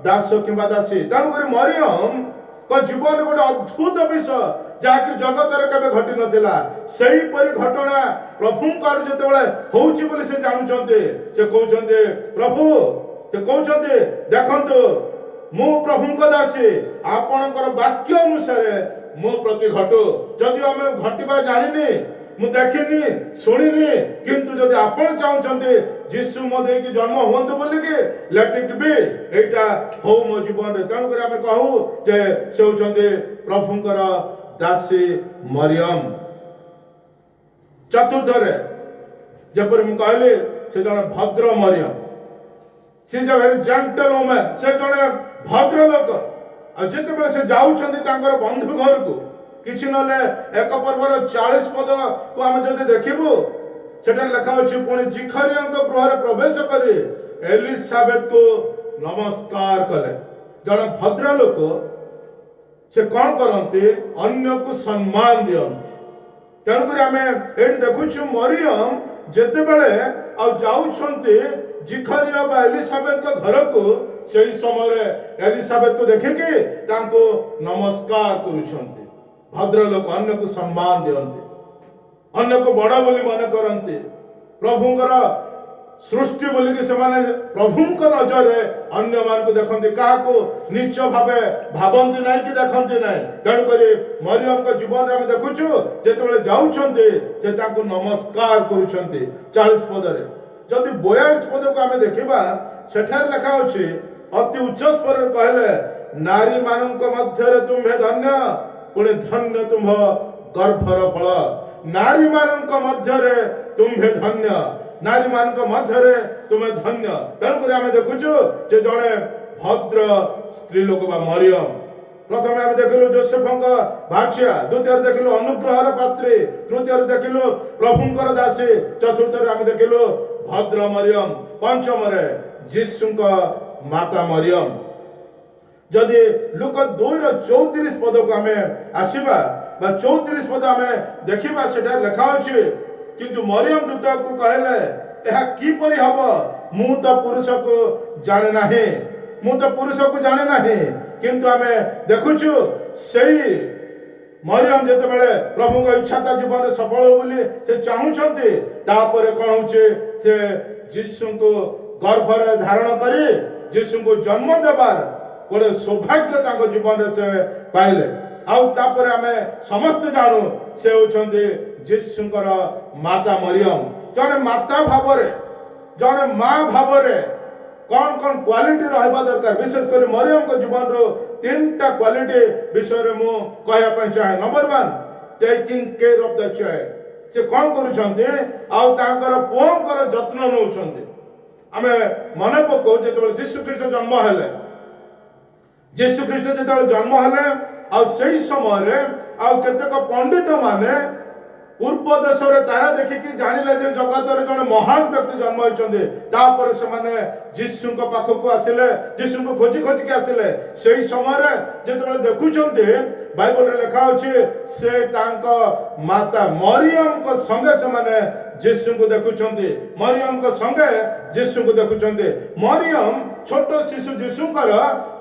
ଦାସ କିମ୍ବା ଦାସୀ। ତେଣୁକରି ମରିୟମଙ୍କ ଜୀବନରେ ଗୋଟେ ଅଦ୍ଭୁତ ବିଷୟ, ଯାହାକି ଜଗତରେ କେବେ ଘଟି ନଥିଲା, ସେହିପରି ଘଟଣା ପ୍ରଭୁଙ୍କ ଆଡୁ ଯେତେବେଳେ ହଉଛି ବୋଲି ସେ ଜାଣୁଛନ୍ତି, ସେ କହୁଛନ୍ତି, ପ୍ରଭୁ, ସେ କହୁଛନ୍ତି, ଦେଖନ୍ତୁ, ମୁଁ ପ୍ରଭୁଙ୍କ ଦାସୀ, ଆପଣଙ୍କର ବାକ୍ୟ ଅନୁସାରେ ମୋ ପ୍ରତି ଘଟୁ। ଯଦିଓ ଆମେ ଘଟିବା ଜାଣିନି, ମୁଁ ଦେଖିନି, ଶୁଣିନି, କିନ୍ତୁ ଯଦି ଆପଣ ଚାହୁଁଛନ୍ତି ଯୀଶୁ ମୋ ଦେଇକି ଜନ୍ମ ହୁଅନ୍ତୁ ବୋଲିକି, let it be, ଏଇଟା ହଉ ମୋ ଜୀବନରେ। ତେଣୁକରି ଆମେ କହୁ ଯେ ସେ ହଉଛନ୍ତି ପ୍ରଭୁଙ୍କର ଦାସୀ ମରିୟମ। ଚତୁର୍ଥରେ, ଯେପରି ମୁଁ କହିଲି, ସେ ଜଣେ ଭଦ୍ର Maryam. She is a very gentle woman. ସେ ଜଣେ ଭଦ୍ର ଲୋକ। ଆଉ ଯେତେବେଳେ ସେ ଯାଉଛନ୍ତି ତାଙ୍କର ବନ୍ଧୁ ଘରକୁ, କିଛି ନହେଲେ 1 ପର୍ବର 40 ପଦକୁ ଆମେ ଯଦି ଦେଖିବୁ, ସେଠାରେ ଲେଖା ଅଛି, ପୁଣି ଜିଖରିୟଙ୍କ ଗୃହରେ ପ୍ରବେଶ କରି ଏଲିସାବେତକୁ ନମସ୍କାର କଲେ। ଜଣେ ଭଦ୍ର ଲୋକ ସେ କଣ କରନ୍ତି? ଅନ୍ୟକୁ ସମ୍ମାନ ଦିଅନ୍ତି। ତେଣୁକରି ଆମେ ଏଇଠି ଦେଖୁଛୁ, ମରିୟମ ଯେତେବେଳେ ଆଉ ଯାଉଛନ୍ତି ଜିଖରିୟ ବା ଏଲିସାବେତଙ୍କ ଘରକୁ, ସେଇ ସମୟରେ ଏଲିସାବେତକୁ ଦେଖିକି ତାଙ୍କୁ ନମସ୍କାର କରୁଛନ୍ତି। ଭଦ୍ରଲୋକ ଅନ୍ୟକୁ ସମ୍ମାନ ଦିଅନ୍ତି, ଅନ୍ୟକୁ ବଡ ବୋଲି ମନେ କରନ୍ତି। ପ୍ରଭୁଙ୍କର ସୃଷ୍ଟି ବୋଲିକି ସେମାନେ ପ୍ରଭୁଙ୍କ ନଜରରେ ଅନ୍ୟମାନଙ୍କୁ ଦେଖନ୍ତି, କାହାକୁ ନିଚ ଭାବେ ଭାବନ୍ତି ନାହିଁ କି ଦେଖନ୍ତି ନାହିଁ। ତେଣୁକରି ମରିୟମଙ୍କ ଜୀବନରେ ଆମେ ଦେଖୁଛୁ, ଯେତେବେଳେ ଯାଉଛନ୍ତି, ସେ ତାଙ୍କୁ ନମସ୍କାର କରୁଛନ୍ତି 40 ପଦରେ। ଯଦି 42 ପଦକୁ ଆମେ ଦେଖିବା, ସେଠାରେ ଲେଖା ଅଛି, ଅତି ଉଚ୍ଚ ସ୍ୱରରେ କହିଲେ, ନାରୀମାନଙ୍କ ମଧ୍ୟରେ ତୁମ୍ଭେ ଧନ୍ୟ, ପୁଣି ଧନ୍ୟ ତୁମ୍ଭ ଗର୍ଭର ଫଳ। ନାରୀମାନଙ୍କ ମଧ୍ୟରେ ତୁମ୍ଭେ ଧନ୍ୟ, ନାରୀମାନଙ୍କ ମଧ୍ୟରେ ତୁମେ ଧନ୍ୟ। ତେଣୁକରି ଆମେ ଦେଖୁଛୁ ଯେ ଜଣେ ଭଦ୍ର ସ୍ତ୍ରୀ ଲୋକ ବା ମରିୟମ। ପ୍ରଥମେ ଆମେ ଦେଖିଲୁ ଜୋସେଫଙ୍କ ଭାର୍ଯ୍ୟା, ଦ୍ୱିତୀୟରେ ଦେଖିଲୁ ଅନୁଗ୍ରହର ପାତ୍ରୀ, ତୃତୀୟରେ ଦେଖିଲୁ ପ୍ରଭୁଙ୍କର ଦାସୀ, ଚତୁର୍ଥରେ ଆମେ ଦେଖିଲୁ ଭଦ୍ର ମରିୟମ, ପଞ୍ଚମରେ ଯୀଶୁଙ୍କ ମାତା ମରିୟମ। ଯଦି ଲୂକ 2ର 34 ପଦକୁ ଆମେ ଆସିବା ବା 34 ପଦ ଆମେ ଦେଖିବା, ସେଠାରେ ଲେଖା ଅଛି, କିନ୍ତୁ ମରିୟମ ଦୂତକୁ କହିଲେ, ଏହା କିପରି ହବ? ମୁଁ ତ ପୁରୁଷକୁ ଜାଣେ ନାହିଁ, ମୁଁ ତ ପୁରୁଷକୁ ଜାଣେ ନାହିଁ। କିନ୍ତୁ ଆମେ ଦେଖୁଛୁ, ସେଇ ମରିୟମ ଯେତେବେଳେ ପ୍ରଭୁଙ୍କ ଇଚ୍ଛା ତା ଜୀବନରେ ସଫଳ ହଉ ବୋଲି ସେ ଚାହୁଁଛନ୍ତି, ତାପରେ କଣ ହଉଛି? ସେ ଯୀଶୁଙ୍କୁ ଗର୍ଭରେ ଧାରଣ କରି ଯୀଶୁଙ୍କୁ ଜନ୍ମ ଦେବାର ଗୋଟେ ସୌଭାଗ୍ୟ ତାଙ୍କ ଜୀବନରେ ସେ ପାଇଲେ। ଆଉ ତାପରେ ଆମେ ସମସ୍ତେ ଜାଣୁ, ସେ ହେଉଛନ୍ତି ଯୀଶୁଙ୍କର ମାତା ମରିୟମ। ଜଣେ ମାତା ଭାବରେ, ଜଣେ ମା ଭାବରେ କଣ କଣ କ୍ୱାଲିଟି ରହିବା ଦରକାର? ବିଶେଷ କରି ମରିୟମଙ୍କ ଜୀବନରୁ ତିନିଟା କ୍ୱାଲିଟି ବିଷୟରେ ମୁଁ କହିବା ପାଇଁ ଚାହେଁ। Number 1, taking care of the child. ସେ କଣ କରୁଛନ୍ତି? ଆଉ ତାଙ୍କର ପୁଅଙ୍କର ଯତ୍ନ ନେଉଛନ୍ତି। ଆମେ ମନେ ପକାଉ, ଯେତେବେଳେ ଯୀଶୁ ଖ୍ରୀଷ୍ଟ ଜନ୍ମ ହେଲେ, ଯୀଶୁ ଖ୍ରୀଷ୍ଟ ଯେତେବେଳେ ଜନ୍ମ ହେଲେ, ଆଉ ସେଇ ସମୟରେ ଆଉ କେତେକ ପଣ୍ଡିତ ମାନେ ପୂର୍ବ ଦେଶରେ ତାରା ଦେଖିକି ଜାଣିଲେ ଯେ ଜଗତରେ ଜଣେ ମହାନ ବ୍ୟକ୍ତି ଜନ୍ମ ହୋଇଛନ୍ତି। ତାପରେ ସେମାନେ ଯୀଶୁଙ୍କ ପାଖକୁ ଆସିଲେ, ଯୀଶୁଙ୍କୁ ଖୋଜି ଖୋଜିକି ଆସିଲେ। ସେଇ ସମୟରେ ଯେତେବେଳେ ଦେଖୁଛନ୍ତି, ବାଇବଲରେ ଲେଖା ଅଛି, ସେ ତାଙ୍କ ମାତା ମରିୟମଙ୍କ ସଙ୍ଗେ ସେମାନେ ଯୀଶୁଙ୍କୁ ଦେଖୁଛନ୍ତି। ମରିୟମଙ୍କ ସଙ୍ଗେ ଯୀଶୁଙ୍କୁ ଦେଖୁଛନ୍ତି। ମରିୟମ ଛୋଟ ଶିଶୁ ଯୀଶୁଙ୍କର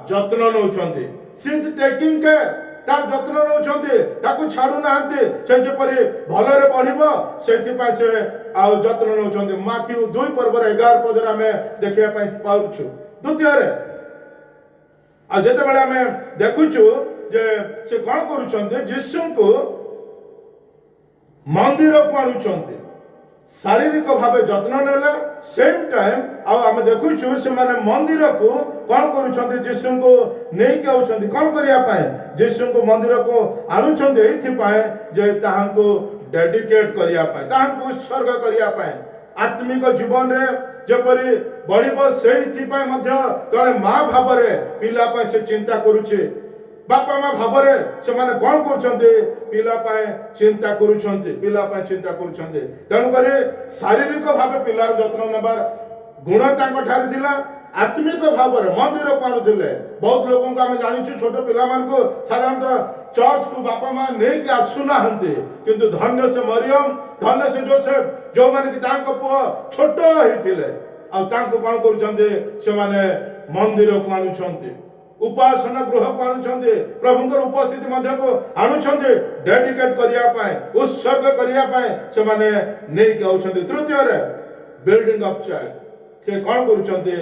ଯତ୍ନ ନେଉଛନ୍ତି। She is taking care. ତାର ଯତ୍ନ ନେଉଛନ୍ତି, ତାକୁ ଛାଡୁନାହାନ୍ତି। ସେ ଯେପରି ଭଲରେ ବଢିବ, ସେଇଥିପାଇଁ ସେ ଆଉ ଯତ୍ନ ନେଉଛନ୍ତି। ମାଥିଉ 2 ପର୍ବର 11 ପଦରେ ଆମେ ଦେଖିବା ପାଇଁ ପାଉଛୁ। ଦ୍ୱିତୀୟରେ, ଆଉ ଯେତେବେଳେ ଆମେ ଦେଖୁଛୁ ଯେ ସେ କଣ କରୁଛନ୍ତି, ଯୀଶୁଙ୍କୁ ମନ୍ଦିରକୁ ଆଣୁଛନ୍ତି। ଶାରୀରିକ ଭାବେ ଯତ୍ନ ନେଲେ, ସେମ୍ ଟାଇମ୍ ଆଉ ଆମେ ଦେଖୁଛୁ ସେମାନେ ମନ୍ଦିରକୁ କଣ କରୁଛନ୍ତି? ଯୀଶୁଙ୍କୁ ନେଇକି ଆଉଛନ୍ତି। କଣ କରିବା ପାଇଁ ଯୀଶୁଙ୍କୁ ମନ୍ଦିରକୁ ଆଣୁଛନ୍ତି? ଏଇଥିପାଇଁ ଯେ ତାହାଙ୍କୁ ଡେଡିକେଟ କରିବା ପାଇଁ, ତାହାଙ୍କୁ ଉତ୍ସର୍ଗ କରିବା ପାଇଁ। ଆତ୍ମିକ ଜୀବନରେ ଯେପରି ବଢିବ, ସେଇଥିପାଇଁ ମଧ୍ୟ ଜଣେ ମା ଭାବରେ ପିଲା ପାଇଁ ସେ ଚିନ୍ତା କରୁଛି। ବାପା ମା ଭାବରେ ସେମାନେ କଣ କରୁଛନ୍ତି? ପିଲା ପାଇଁ ଚିନ୍ତା କରୁଛନ୍ତି, ପିଲା ପାଇଁ ଚିନ୍ତା କରୁଛନ୍ତି। ତେଣୁକରି ଶାରୀରିକ ଭାବେ ପିଲାର ଯତ୍ନ ନେବାର ଗୁଣ ତାଙ୍କ ଠାରେ ଥିଲା। ଆତ୍ମିକ ଭାବରେ ମନ୍ଦିରକୁ ଆଣୁଥିଲେ। ବହୁତ ଲୋକଙ୍କୁ ଆମେ ଜାଣିଛୁ, ଛୋଟ ପିଲାମାନଙ୍କୁ ସାଧାରଣତଃ ଚର୍ଚ୍ଚକୁ ବାପା ମା ନେଇକି ଆସୁନାହାନ୍ତି। କିନ୍ତୁ ଧନ୍ୟ ସେ ମରିୟମ, ଧନ୍ୟ ସେ ଜୋସେଫ, ଯୋଉମାନେ କି ତାଙ୍କ ପୁଅ ଛୋଟ ହେଇଥିଲେ ଆଉ ତାଙ୍କୁ କଣ କରୁଛନ୍ତି? ସେମାନେ ମନ୍ଦିରକୁ ଆଣୁଛନ୍ତି। ଉପାସନା ଗୃହକୁ ଆଣୁଛନ୍ତି, ପ୍ରଭୁଙ୍କର ଉପସ୍ଥିତି ମଧ୍ୟକୁ ଆଣୁଛନ୍ତି, ଡେଡିକେଟ କରିବା ପାଇଁ, ଉତ୍ସର୍ଗ କରିବା ପାଇଁ ସେମାନେ ନେଇକି ଆଉଛନ୍ତି। ତୃତୀୟରେ ବିଲ୍ଡିଂ ଅପ୍ ଚାଇଲ୍ଡ। ସେ କଣ କରୁଛନ୍ତି?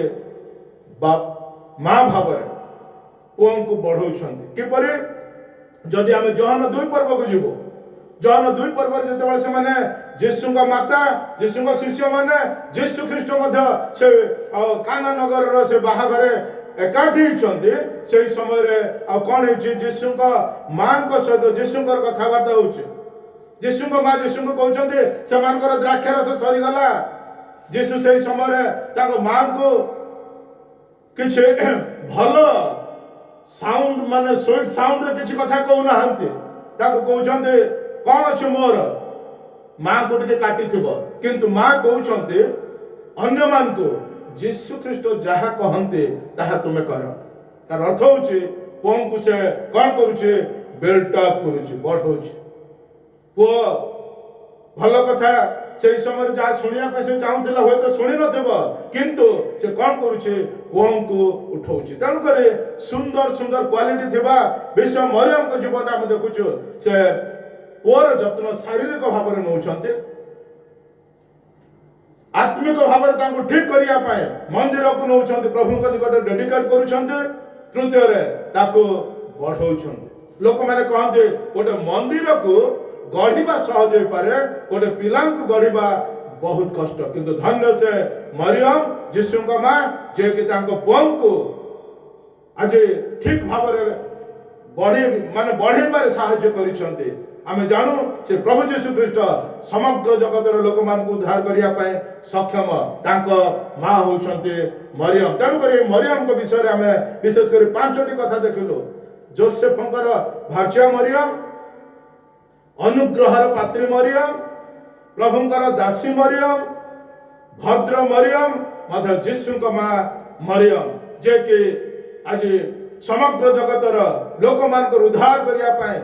ମା ଭାବରେ ପୁଅଙ୍କୁ ବଢଉଛନ୍ତି। କିପରି? ଯଦି ଆମେ ଯୋହନ 2 ପର୍ବକୁ ଯିବୁ, ଯୋହନ 2 ପର୍ବରେ ଯେତେବେଳେ ସେମାନେ ଯୀଶୁଙ୍କ ମାତା, ଯୀଶୁଙ୍କ ଶିଷ୍ୟମାନେ, ଯୀଶୁ ଖ୍ରୀଷ୍ଟ ମଧ୍ୟ ସେ ଆଉ କାନା ନଗରର ସେ ବାହାଘରେ ଏକାଠି ହେଇଛନ୍ତି, ସେଇ ସମୟରେ ଆଉ କଣ ହେଇଛି? ଯୀଶୁଙ୍କ ମାଙ୍କ ସହିତ ଯୀଶୁଙ୍କର କଥାବାର୍ତ୍ତା ହଉଛି। ଯୀଶୁଙ୍କ ମା ଯୀଶୁଙ୍କୁ କହୁଛନ୍ତି, ସେମାନଙ୍କର ଦ୍ରାକ୍ଷାରସ ସରିଗଲା। ଯୀଶୁ ସେଇ ସମୟରେ ତାଙ୍କ ମାଙ୍କୁ କିଛି ଭଲ ସାଉଣ୍ଡ, ମାନେ ସୁଇଟ୍ ସାଉଣ୍ଡରେ କିଛି କଥା କହୁନାହାନ୍ତି। ତାକୁ କହୁଛନ୍ତି, କଣ ଅଛି ମୋର? ମାଙ୍କୁ ଟିକେ କାଟିଥିବ, କିନ୍ତୁ ମା କହୁଛନ୍ତି ଅନ୍ୟମାନଙ୍କୁ, ଯୀଶୁ ଖ୍ରୀଷ୍ଟ ଯାହା କହନ୍ତି ତାହା ତୁମେ କର। ତାର ଅର୍ଥ ହଉଛି ପୁଅଙ୍କୁ ସେ କଣ କରୁଛି? ବିଲ୍ଟ ଅପ୍ କରୁଛି, ବଢଉଛି। ପୁଅ ଭଲ କଥା ସେଇ ସମୟରେ ଯାହା ଶୁଣିବା ପାଇଁ ସେ ଚାହୁଁଥିଲା ହୁଏତ ଶୁଣି ନଥିବ, କିନ୍ତୁ ସେ କଣ କରୁଛି? ପୁଅଙ୍କୁ ଉଠଉଛି। ତେଣୁକରି ସୁନ୍ଦର ସୁନ୍ଦର କ୍ୱାଲିଟି ଥିବା ବିଷୟ ମରିୟମଙ୍କ ଜୀବନରେ ଆମେ ଦେଖୁଛୁ। ସେ ପୁଅର ଯତ୍ନ ଶାରୀରିକ ଭାବରେ ନେଉଛନ୍ତି, ଆତ୍ମିକ ଭାବରେ ତାଙ୍କୁ ଠିକ କରିବା ପାଇଁ ମନ୍ଦିରକୁ ନେଉଛନ୍ତି, ପ୍ରଭୁଙ୍କ ନିକଟରେ ଡେଡିକେଟ କରୁଛନ୍ତି, ତୃତୀୟରେ ତାକୁ ବଢଉଛନ୍ତି। ଲୋକମାନେ କହନ୍ତି, ଗୋଟେ ମନ୍ଦିରକୁ ଗଢିବା ସହଜ ହେଇପାରେ, ଗୋଟେ ପିଲାଙ୍କୁ ଗଢିବା ବହୁତ କଷ୍ଟ। କିନ୍ତୁ ଧନ୍ୟ ସେ ମରିୟମ, ଯୀଶୁଙ୍କ ମା, ଯିଏକି ତାଙ୍କ ପୁଅଙ୍କୁ ଆଜି ଠିକ ଭାବରେ ବଢି ମାନେ ବଢେଇବାରେ ସାହାଯ୍ୟ କରିଛନ୍ତି। ଆମେ ଜାଣୁ ସେ ପ୍ରଭୁ ଯୀଶୁ ଖ୍ରୀଷ୍ଟ ସମଗ୍ର ଜଗତର ଲୋକମାନଙ୍କୁ ଉଦ୍ଧାର କରିବା ପାଇଁ ସକ୍ଷମ। ତାଙ୍କ ମା ହଉଛନ୍ତି ମରିୟମ। ତେଣୁକରି ଏଇ ମରିୟମଙ୍କ ବିଷୟରେ ଆମେ ବିଶେଷ କରି ପାଞ୍ଚଟି କଥା ଦେଖିଲୁ। ଜୋସେଫଙ୍କର ଭାର୍ଯ୍ୟା ମରିୟମ, ଅନୁଗ୍ରହର ପାତ୍ରୀ ମରିୟମ, ପ୍ରଭୁଙ୍କର ଦାସୀ ମରିୟମ, ଭଦ୍ର ମରିୟମ, ମଧ୍ୟ ଯୀଶୁଙ୍କ ମା ମରିୟମ, ଯିଏକି ଆଜି ସମଗ୍ର ଜଗତର ଲୋକମାନଙ୍କର ଉଦ୍ଧାର କରିବା ପାଇଁ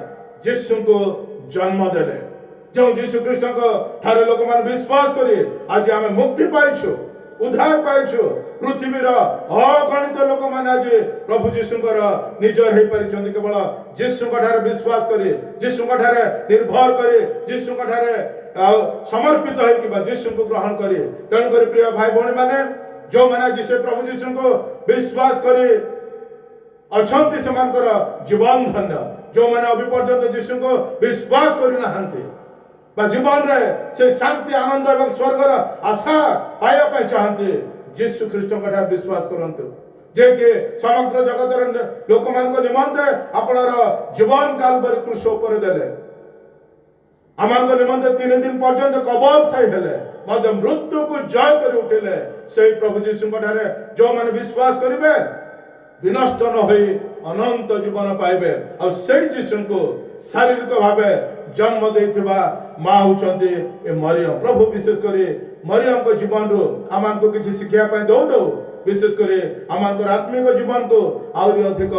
ଯୀଶୁଙ୍କୁ ଜନ୍ମ ଦେଲେ। ଯେଉଁ ଯୀଶୁ ଖ୍ରୀଷ୍ଟଙ୍କ ଠାରେ ଲୋକମାନେ ବିଶ୍ୱାସ କରି ଆଜି ଆମେ ମୁକ୍ତି ପାଇଛୁ, ଉଦ୍ଧାର ପାଇଛୁ। ପୃଥିବୀର ଅଗଣିତ ଲୋକମାନେ ଆଜି ପ୍ରଭୁ ଯୀଶୁଙ୍କର ନିଜର ହେଇପାରିଛନ୍ତି କେବଳ ଯୀଶୁଙ୍କ ଠାରେ ବିଶ୍ୱାସ କରି, ଯୀଶୁଙ୍କ ଠାରେ ନିର୍ଭର କରି, ଯୀଶୁଙ୍କ ଠାରେ ଆଉ ସମର୍ପିତ ହେଇକି ବା ଯୀଶୁଙ୍କୁ ଗ୍ରହଣ କରି। ତେଣୁକରି ପ୍ରିୟ ଭାଇ ଭଉଣୀ ମାନେ, ଯେଉଁମାନେ ଆଜି ସେ ପ୍ରଭୁ ଯୀଶୁଙ୍କୁ ବିଶ୍ୱାସ କରି ଅଛନ୍ତି, ସେମାନଙ୍କର ଜୀବନ ଧନ୍ୟ। ଯେଉଁମାନେ ଅବି ପର୍ଯ୍ୟନ୍ତ ଯୀଶୁଙ୍କୁ ବିଶ୍ୱାସ କରିନାହାନ୍ତି ବା ଜୀବନରେ ସେ ଶାନ୍ତି, ଆନନ୍ଦ ଏବଂ ସ୍ୱର୍ଗର ଆଶା ପାଇବା ପାଇଁ ଚାହାନ୍ତି, ଯୀଶୁ ଖ୍ରୀଷ୍ଟଙ୍କ ଠାରେ ବିଶ୍ୱାସ କରନ୍ତୁ, ଯିଏକି ସମଗ୍ର ଜଗତର ଲୋକମାନଙ୍କ ନିମନ୍ତେ ଆପଣର ଜୀବନ କାଲବରୀ କ୍ରୁଶ ଉପରେ ଦେଲେ, ଆମମାନଙ୍କ ନିମନ୍ତେ 3 ଦିନ ପର୍ଯ୍ୟନ୍ତ କବର ସାଇ ହେଲେ, ମଧ୍ୟ ମୃତ୍ୟୁକୁ ଜୟ କରି ଉଠିଲେ। ସେଇ ପ୍ରଭୁ ଯୀଶୁଙ୍କ ଠାରେ ଯେଉଁମାନେ ବିଶ୍ୱାସ କରିବେ, ବିନଷ୍ଟ ନ ହୋଇ ଅନନ୍ତ ଜୀବନ ପାଇବେ। ଆଉ ସେଇ ଯୀଶୁଙ୍କୁ ଶାରୀରିକ ଭାବେ ଜନ୍ମ ଦେଇଥିବା ମା ହଉଛନ୍ତି ଏ ମରିୟମ। ପ୍ରଭୁ ବିଶେଷ କରି ମରିୟମଙ୍କ ଜୀବନରୁ ଆମମାନଙ୍କୁ କିଛି ଶିଖିବା ପାଇଁ ଦଉ ଦଉ ବିଶେଷ କରି ଆମମାନଙ୍କର ଆତ୍ମିକ ଜୀବନକୁ ଆହୁରି ଅଧିକ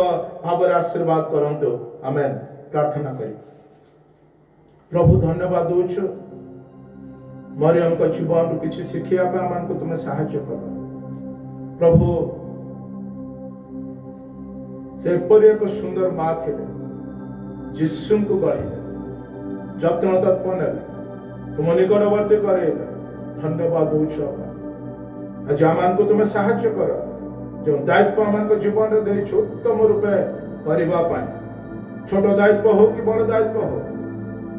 ଭାବରେ ଆଶୀର୍ବାଦ କରନ୍ତୁ। ଆମେ ପ୍ରାର୍ଥନା କରି। ପ୍ରଭୁ, ଧନ୍ୟବାଦ ଦଉଛୁ। ମରିୟମଙ୍କ ଜୀବନରୁ କିଛି ଶିଖିବା ପାଇଁ ଆମମାନଙ୍କୁ ତୁମେ ସାହାଯ୍ୟ କର। ପ୍ରଭୁ, ସେ ଏପରି ଏକ ସୁନ୍ଦର ମା ଥିଲେ, ଯୀଶୁଙ୍କୁ ଗଢ଼ିଲେ, ଯତ୍ନ ତତ୍ପ ନେଲେ, ତୁମ ନିକଟବର୍ତ୍ତୀ କରେଇଲେ। ଧନ୍ୟବାଦ ଦଉଛୁ ବାପା। ଆଜି ଆମମାନଙ୍କୁ ତୁମେ ସାହାଯ୍ୟ କର, ଯେଉଁ ଦାୟିତ୍ୱ ଆମମାନଙ୍କ ଜୀବନରେ ଦେଇଛୁ ଉତ୍ତମ ରୂପେ କରିବା ପାଇଁ। ଛୋଟ ଦାୟିତ୍ୱ ହଉ କି ବଡ଼ ଦାୟିତ୍ୱ ହଉ,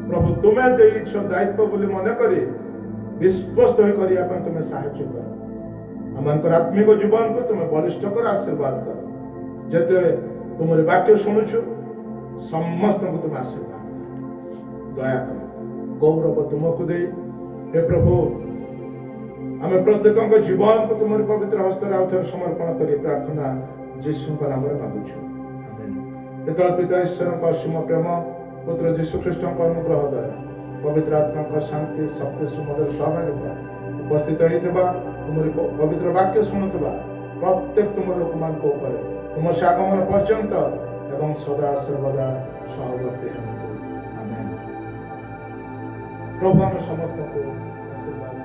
ପ୍ରଭୁ, ତୁମେ ଦେଇଛ ଦାୟିତ୍ୱ ବୋଲି ମନେ କରି ବିଶ୍ୱସ୍ତ ହୋଇ କରିବା ପାଇଁ ତୁମେ ସାହାଯ୍ୟ କର। ଆମମାନଙ୍କର ଆତ୍ମିକ ଜୀବନକୁ ତୁମେ ବଳିଷ୍ଠ କର, ଆଶୀର୍ବାଦ କର। ଯେତେ ତୁମର ବାକ୍ୟ ଶୁଣୁଛୁ, ସମସ୍ତଙ୍କୁ ତୁମେ ଆଶୀର୍ବାଦ କର, ଦୟା କର। ଗୌରବ ତୁମକୁ ଦେଇ, ହେ ପ୍ରଭୁ, ଆମେ ପ୍ରତ୍ୟେକଙ୍କ ଜୀବନକୁ ତୁମର ପବିତ୍ର ହସ୍ତରେ ଆଉ ଥରେ ସମର୍ପଣ କରି ପ୍ରାର୍ଥନା ଯୀଶୁଙ୍କ ନାମରେ ମାଗୁଛୁ, ଆମେନ୍। ଯେତେବେଳେ ପିତା ଈଶ୍ୱରଙ୍କ ଅସୀମ ପ୍ରେମ, ପୁତ୍ର ଯୀଶୁ ଖ୍ରୀଷ୍ଟଙ୍କ ଅନୁଗ୍ରହ, ଦୟା, ପବିତ୍ର ଆତ୍ମାଙ୍କ ଶାନ୍ତି, ଶକ୍ତି, ସୁମଧୁର ସହଭାଗିତା ଉପସ୍ଥିତ ହେଇଥିବା, ତୁମର ପବିତ୍ର ବାକ୍ୟ ଶୁଣୁଥିବା ପ୍ରତ୍ୟେକ ତୁମର ଲୋକମାନଙ୍କ ଉପରେ ତୁମ ସେ ଆଗମନ ପର୍ଯ୍ୟନ୍ତ ଏବଂ ସଦା ସର୍ବଦା ସହବର୍ତ୍ତୀ ହୁଅନ୍ତୁ। ଆମେନ୍। ପ୍ରଭୁ ଆମ ସମସ୍ତଙ୍କୁ ଆଶୀର୍ବାଦ।